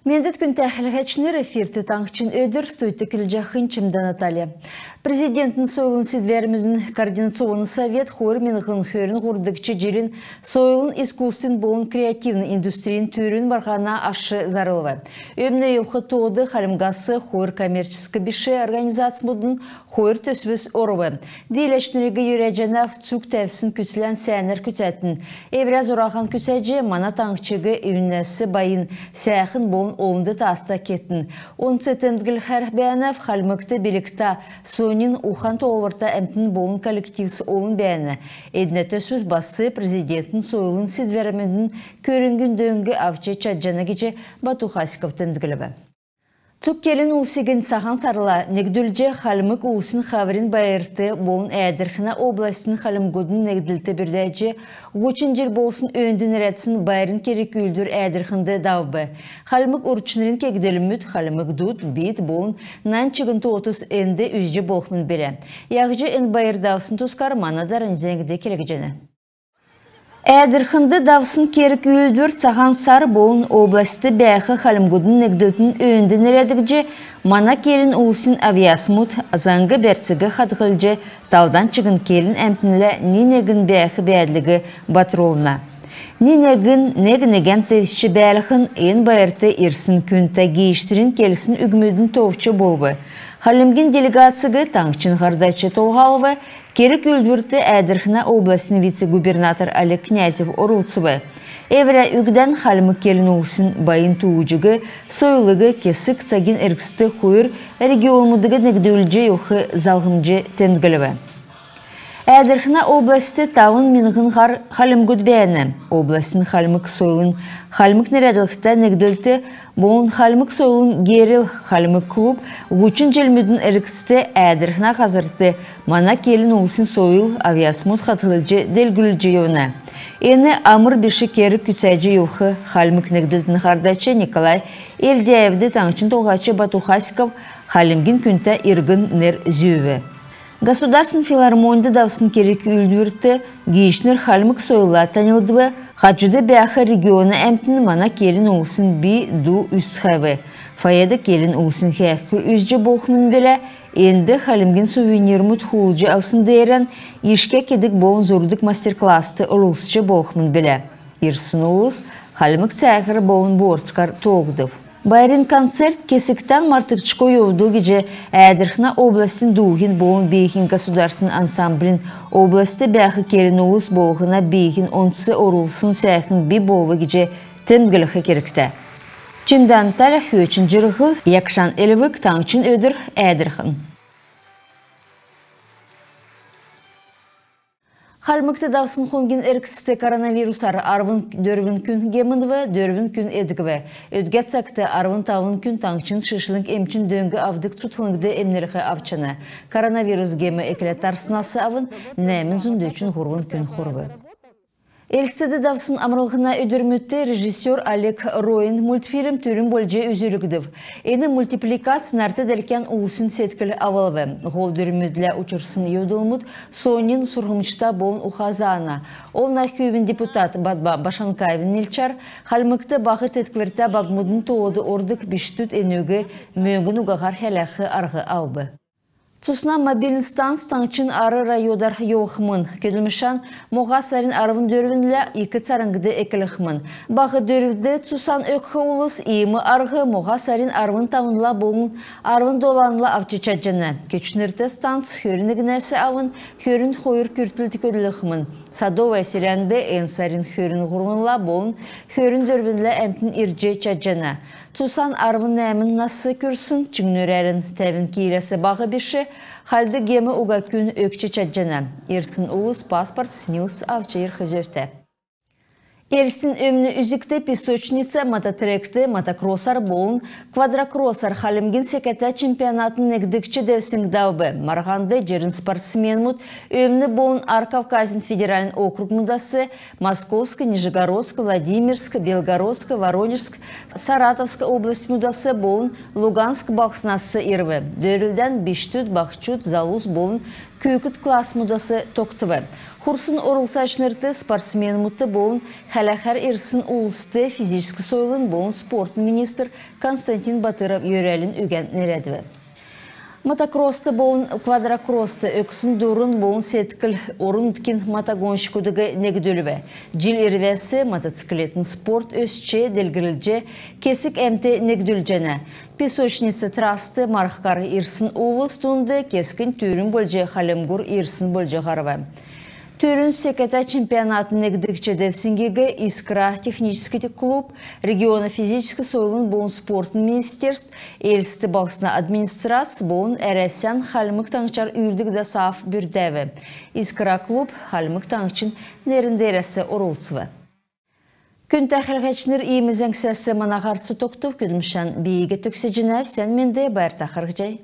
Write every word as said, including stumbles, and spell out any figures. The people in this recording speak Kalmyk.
Мендвт, күндтә хәләһәчнр! Эфирт «Таңһчин өдр», студьд көдлҗәхнь Чимдә Наталья. Президентин сойлын седвәрмүдин координационн совет хойр миңһн хөрн һурвдгч җилин сойлын, искусствин болн креативн индустрин түрүн марһана аш зарлв. Өмн йовх тоод Хальмгас хойр коммерческ биш организацмудын хойр төсвс орв. Дииләчнриг йөрәҗәнәв цуг тәвсн күцлән сәәнәр күцәтн. Эврә зураһан күцәҗ, мана таңһчиг үннәс байн, сәәхн болн олнд тааста кетн. Онц темдглхәр бәәнәв, Хальмгт билгтә, соньн, ухан-тоолврта әмтн болн коллективс олн бәәнә. Эднә төсвс бас Президентин сойлын седвәрмүдин көрңгин дөң авч чадҗана гиҗ Бату Хасиков темдглв. Цуг келн улсиг Цаһан сарла негдүлҗ, хальмг улсин хаврин байрт болн Әәдрхнә областин хальмгудын негдлт бүрдәҗ, һучн җил болсн өөнд нерәдсн байрин керг-үүлдвр Әәдрхнд давв. Хальмг урчнрин кегдлмүд, хальмг дуд, бит болн нань чигн тоотс энд үзҗ болхмн билә. Яһҗ эн байр давсн тускар мана дарани зәңгд келгдҗәнә. Әәдрхнд давсн керг-үүлдвр «Цаһан сар» болн областьд бәәх хальмгудын негдлтин өөнд нерәдгдҗ, мана келн улсин авъясмуд, заң-бәрциг хадһлҗ, талдан чигн келн-әмтнлә ни-негн бәәх бәәдлиг батрулна. Ни-негн нег-негән тевчҗ бәәлһн, эн байрт ирсн күндтә гиичнрин келсн үгмүдин товч болв. Хальмгин делегациг таңһчин һардач толһалв. Керг-үүлдврт Әәдрхнә областин вице-губернатор Олег Князев орлцв. Эврә үгдән хальмг келн улсин байн тууҗиг, сойлыг кесг цагин эргцд хойр регионмудыг негдүлҗ йовх залһмҗ темдглв. Әәдрхнә областьд тавн миңһн һар хальмгуд бәәнә. Областин хальмг сойлын хальмг нерәдлһтә негдлт болн хальмг сойлын герл «Хальмг клуб» һучн җилмүдин эргцд Әәдрхнә һазрт мана келн улсин сойл, авъясмуд хадһлҗ делгрүлҗ йовна. Эн амр биш керг күцәҗ йовх хальмг негдлтин һардач Николай Эльдяевд таңһчин Толһач Бату Хасиков хальмгин күндтә иргн нер зүүв. Государственн филармоньд давсн керг-үүлдврт гиичнр хальмг сойлла таньлдв. Хаҗуд бәәх региона әмтн мана келн улсин би ду үзхәв. Фойед келн улсин һәәхүл үзҗ болхмн билә. Энд хальмгин сувенирмүд хулдҗ авсн деерән ишкә кедг болн зурдг мастер-класст орлцҗ болхмн билә. Ирсн улс хальмг цәәһәр болн боорцгар тоогдв. Байрин концерт кесгтән мартгдшго йовдл гиҗ Әәдрхнә областин дууһин болн бииһин государственн ансамблин областьд бәәх келн улс болһна бииһин онц орулсн сәәхн би болв гиҗ темдглх кергтә. Чимдән Таля, Хөөчин Җирһл, Якшан Элвг, «Таңһчин өдр», Әәдрхн. Хальмгт давсн хонгин эргцд коронавирусар арвн дөрвн күн гемнв, дөрвн күн эдгв. Өдгә цагт арвн тавн күн таңһчин шишлң эмчин дөң авдг цутхлңд эмнлһ авчана. Коронавирус гем экләд тарснас авн нәәмн зун дөчн һурвн күн хурв. Элстд давсн амрлһна өдрмүдт режиссер Олег Ройн мультфильм түрүн болҗ үзүлгдв. Эн мультипликац нарт-делкән улсин седкл авлв. Һол дүрмүдлә учрсн йовдлмуд соньн, сурһмҗта болн уха заана. Олна хүүвин депутат Бадма Башанкаевин нилчәр, Хальмгт баһ тетквртә багмудын тоод ордг бичкдүд энүг мөңгн угаһар хәләх арһ авв. Цусна мобильн станц таңһчин ар районар йовхмн. Көдлмшән моһа сарин арвн дөрвнлә Ик Царңгд эклхмн. Баһ дөрвд цусан өгх улс иим арһ моһа сарин арвн тавнла болн арвн доланла авч чадҗана. Көтчнрт станц хөрн негнәс авн хөрн хойр күртл көдлхмн. Садовое селәнд эн сарин хөрн һурвнла болн хөрн дөрвнлә әмтн ирҗ чадҗана. Цусан арвн нәәмн нас күрсн, чиңнүрәрн тәвн киләс баһ биш, хальдг гем уга күн өгч чадҗана. Ирсн улс паспорт, СНИЛС авч ирх зөвтә. Элстин өмн үзгт «Песочница» мототрект мотокроссар болн квадрокроссар Хальмгин секәтә чемпионатын негдгч девсң давв. Марһанд җирн спортсменмүд Өмн болн Ар Кавказин федеральн округмудас, Московск, Нижегородск, Владимирск, Белгородск, Воронежск, Саратовск областьмудас болн Луганск балһснас ирв. Дөрлдән бичкдүд, баһчуд, залус болн күүкд классмудас тогтв. Хурсн орлцачнрт, спортсменмүдт болн хәләхәр ирсн улст физическ сойлын болн спортын министр Константин Батыров йөрәлин үгән нерәдв. Мотокросст болн квадрокросст өгсн дурн болн седкл орн-нутгин мотогонщикудыг негдүлв. Җил ирвәс мотоциклетн спорт өсч, делгрҗ, кесг әмт негдүлҗәнә. Песочница трасст марһкар ирсн улс дунд кесгнь түрүн болҗ, хальмгур ирсн болҗ һарв. Түрүн секәтә чемпионатын негдгч девсңгиг «Искра» техническ клуб, региона физическ сойлын болн спортын министерств, Элст балһсна администрац болн Әрәсән Хальмг Таңһчар үүлддг досааһар бүрдәв. «Искра» клуб Хальмг Таңһчин нерн деерәс орлцв. Күндтә хәләһәчнр, иим зәңгсәс мана һарц тогтв. Көдлмшән би төгсәҗәнәв. Сән менд, байрта харһий.